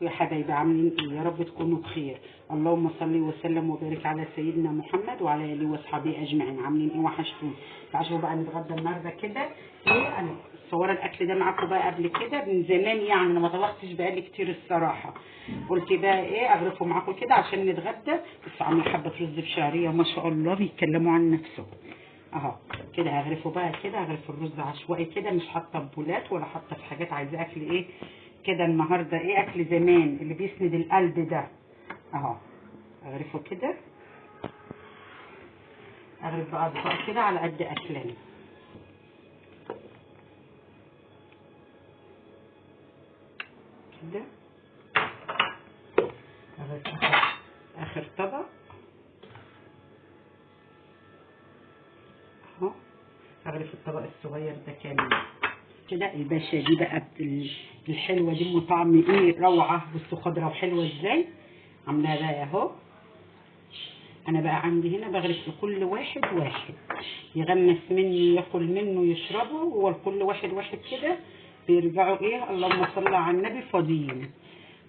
يا حبايبي عاملين ايه؟ يا رب تكونوا بخير. اللهم صل وسلم وبارك على سيدنا محمد وعلى اله واصحابه اجمعين. عاملين ايه؟ وحشتوني. تعالوا بقى نتغدى النهارده كده. ايه انا صور الاكل ده معاكم بقى قبل كده من زمان، يعني انا ما طبختش بقالي كتير الصراحة. قلت بقى ايه اغرفه معاكم كده عشان نتغدى. بس عامله حبه رز بشعريه ما شاء الله، بيتكلموا عن نفسهم اهو كده. هغرفه بقى كده، هغرف الرز عشوائي كده، مش حاطه بولات ولا حاطه في حاجات. عايزه اكل ايه كده النهارده؟ ايه اكل زمان اللي بيسند القلب ده اهو. اغرفه كده، اغرف بقى اطباق كده على قد اكلنا. كده اغرف اخر طبق اهو. اغرف الطبق الصغير ده كامل كده. الباشا دي بقى الحلوة دي وطعم ايه روعه. بصوا خضرة وحلوه ازاي عاملاها بقى اهو. انا بقى عندي هنا بغرف لكل واحد واحد، يغمس منه ياكل منه يشربه، ولكل واحد واحد كده بيرجعوا ايه اللهم صل على النبي فاضيين.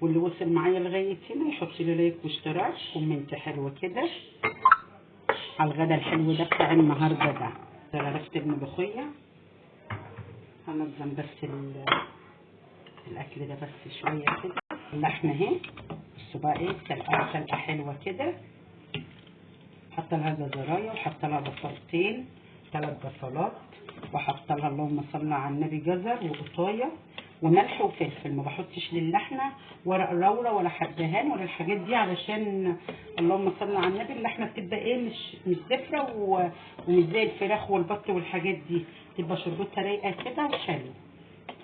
واللي وصل معايا لغاية هنا يحط لي like واشتراك comment حلوة كده على الغدا الحلو ده بتاع النهارده ده. غرفت الملوخية، هنظم بس الاكل ده بس شوية كده. اللحمة اهي بصوا بقى ايه سلقه سلقه حلوة كده. حاطه لها جزرايه وحاطه لها بصلتين، 3 بصلات، وحاطه لها اللهم صل على النبي جزر وقطايه وملح وفلفل. ما بحطش للحمه ورق روره ولا حبهان ولا الحاجات دي، علشان اللهم صل على النبي اللحمة بتبقى ايه مش زفره ومش زي الفراخ والبط والحاجات دي، تبقى شربتها رايقة كده وحلوه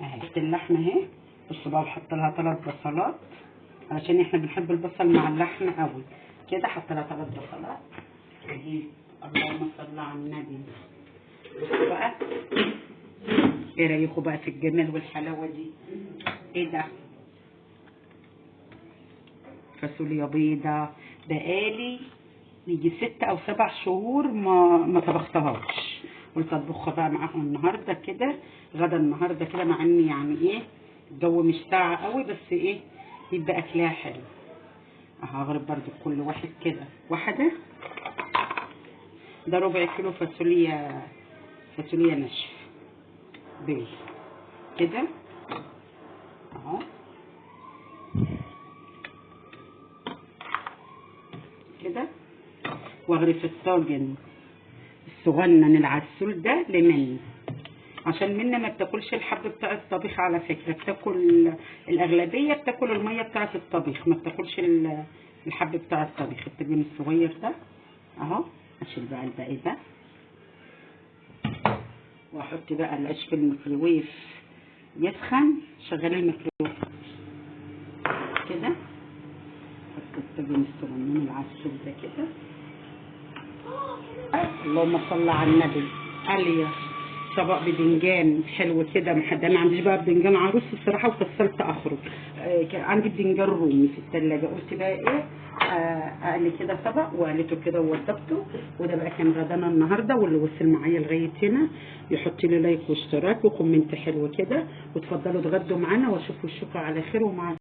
اهي. اللحمة اهي بصوا بقى، بحط لها 3 بصلات علشان احنا بنحب البصل مع اللحمة قوي كده. حط لها 3 بصلات اهي اللهم صل على النبي. بصوا بقى ايه رايكم بقى في الجمال والحلاوه دي؟ ايه ده؟ فاصوليا بيضة بقالي يجي 6 أو 7 شهور ما طبختهاش. قلت اطبخها بقى معاكم النهارده كده، غدا النهارده كده، مع ان يعني ايه الجو مش ساقع قوي، بس ايه يبقى اكلها حلو. اهو هغرب برضو كل واحد كده واحدة. ده ربع كيلو فاصوليا ناشفة بيض كده اهو كده. واغرف الطاجن الصغنن العسول ده لمن، عشان منا ما بتاكلش الحب بتاع الطبيخ على فكرة، بتاكل الاغلبية بتاكل المية بتاعه الطبيخ، ما بتاكلش الحب بتاع الطبيخ. الطاجن الصغير ده اهو. اشيل بقى الباقي ده واحط بقى العيش في الميكروويف يسخن. شغال الميكروويف كده. احط الطاجن الصغنن العسول ده كده. اللهم صل على النبي. قليه طبق بدنجان حلو كده. ما عنديش بقى بدنجان عروس الصراحة وكسلت اخرج. كان عندي بدنجان رومي في الثلاجة، قلت بقى ايه اقلي كده طبق وقليته كده ووضبته. وده بقى كان غدانا النهارده. واللي وصل معايا لغاية هنا يحط لي like واشتراك و comment حلو كده، وتفضلوا اتغدوا معانا واشوف وشكم على خير ومع